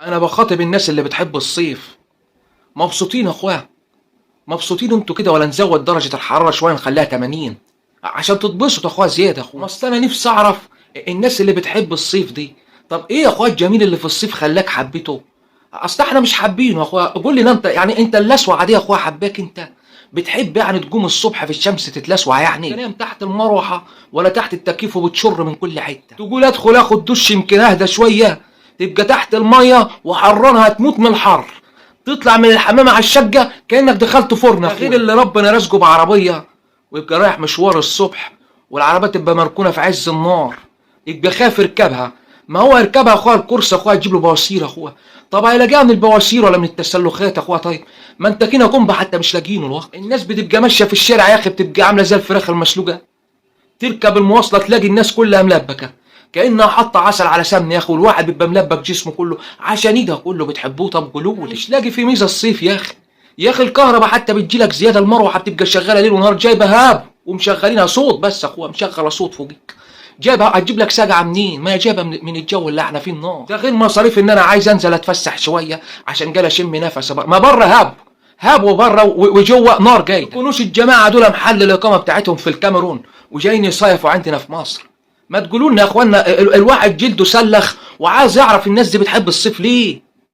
انا بخاطب الناس اللي بتحب الصيف. مبسوطين يا اخويا؟ مبسوطين انتوا كده ولا نزود درجة الحرارة شوية نخليها 80 عشان تتبسطوا يا اخويا زيادة يا اخويا؟ ما اصل انا نفسي اعرف الناس اللي بتحب الصيف دي، طب ايه يا اخويا الجميل اللي في الصيف خلاك حبيته؟ اصل احنا مش حابينه يا اخويا. قول لي انت، يعني انت اللسوعة دي يا اخويا حباك؟ انت بتحب يعني تقوم الصبح في الشمس تتلسوع، يعني تنام تحت المروحة ولا تحت التكييف وبتشر من كل حتة، تقول ادخل اخد دش يمكن اهدى شوية، تبقى تحت المية وحرانها هتموت من الحر، تطلع من الحمام على الشقة كأنك دخلت فرن. غير اللي ربنا رزقه بعربية ويبقى رايح مشوار الصبح والعربية تبقى مركونة في عز النار، يبقى خايف يركبها. ما هو يركبها يا اخويا الكرسي يا اخويا تجيب له بواسير يا اخويا. طب هيلاقيها من البواسير ولا من التسلخات يا اخويا؟ طيب ما انت كده كومبا حتى مش لاقيينه الوقت. الناس بتبقى ماشية في الشارع يا اخي بتبقى عامله زي الفراخ المسلوقه، تركب المواصلة تلاقي الناس كلها ملبكه كانها حاطه عسل على سمن يا اخي، والواحد بيبقى ملبك جسمه كله عشان ايدها كله بتحبوه. طب قولوا لي مش لاقي في ميزة الصيف يا اخي؟ يا اخي الكهرباء حتى بتجيلك زيادة، المروحة بتبقى شغالة ليل ونهار، جايبه هاب ومشغلينها صوت بس يا اخويا، مشغله صوت فوقيك، جايبها هتجيب لك ساقعه منين؟ ما هي جايبه من الجو اللي احنا فيه النار ده. غير مصاريف ان انا عايز انزل اتفسح شوية عشان جالي اشم نفس، ما بره هاب هاب وبره وجوه نار جاي. يكونوش الجماعة دول محل الاقامة بتاعتهم في الكاميرون وجايين يصيفوا عندنا في مصر؟ ما تقولوا لنا يا اخوانا، الواحد جلده سلخ وعايز يعرف الناس دي بتحب الصيف ليه.